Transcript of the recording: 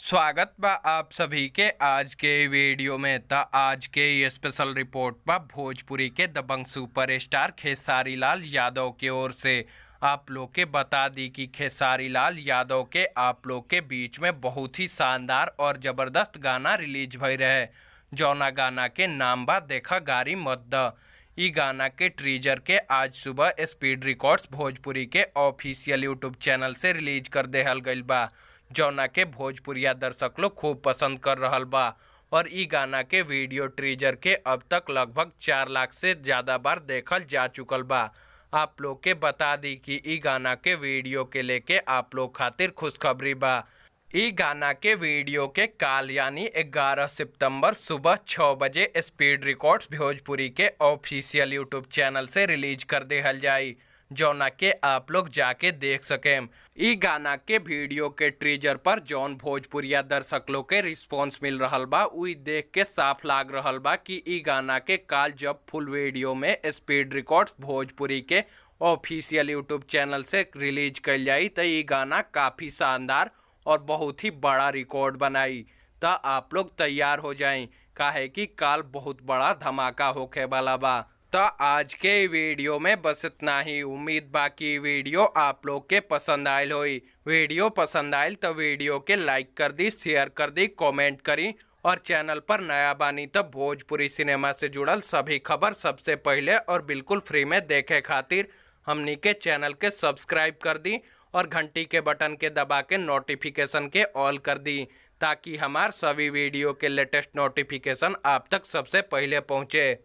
स्वागत बा आप सभी के आज के वीडियो में। त आज के ये स्पेशल रिपोर्ट बा भोजपुरी के दबंग सुपरस्टार खेसारी लाल यादव के ओर से। आप लोग के बता दी कि खेसारी लाल यादव के आप लोग के बीच में बहुत ही शानदार और ज़बरदस्त गाना रिलीज भई रहे, जौना गाना के नाम बा देखा गारी मत द। इ गाना के टीजर के आज सुबह स्पीड रिकॉर्ड्स भोजपुरी के ऑफिशियल यूट्यूब चैनल से रिलीज कर देहल गईल बा, जौना के भोजपुरिया दर्शक लोग खूब पसंद कर रहल बा। और इ गाना के वीडियो टीजर के अब तक लगभग 4 लाख से ज़्यादा बार देखल जा चुकल बा। आप लोग के बता दी कि इ गाना के वीडियो के लेके आप लोग खातिर खुशखबरी बा। इ गाना के वीडियो के काल यानी 11 सितंबर सुबह 6 बजे स्पीड रिकॉर्ड्स भोजपुरी के ऑफिशियल यूट्यूब चैनल से रिलीज कर देहल जाई, जौना के आप लोग जाके देख सकेम। इ गाना के वीडियो के टीजर पर जौन भोजपुरिया दर्शक लोग के रिस्पांस मिल रहल बा, उ देख के साफ लाग रहल बा कि इ गाना के काल जब फुल वीडियो में स्पीड रिकॉर्ड्स भोजपुरी के ऑफिशियल यूट्यूब चैनल से रिलीज कईल जाई, त इ गाना काफ़ी शानदार और बहुत ही बड़ा रिकॉर्ड बनाई। त आप लोग तैयार हो जाएं, काहे कि काल बहुत बड़ा धमाका होखे वाला बा। त आज के वीडियो में बस इतना ही। उम्मीद बा कि वीडियो आप लोग के पसंद आयल होई। वीडियो पसंद आयल तो वीडियो के लाइक कर दी, शेयर कर दी, कमेंट करी और चैनल पर नया बानी तो भोजपुरी सिनेमा से जुड़ल सभी खबर सबसे पहले और बिल्कुल फ्री में देखे खातिर हमनी के चैनल के सब्सक्राइब कर दी और घंटी के बटन के दबा के नोटिफिकेशन के ऑल कर दी, ताकि हमार सभी वीडियो के लेटेस्ट नोटिफिकेशन आप तक सबसे पहले पहुंचे।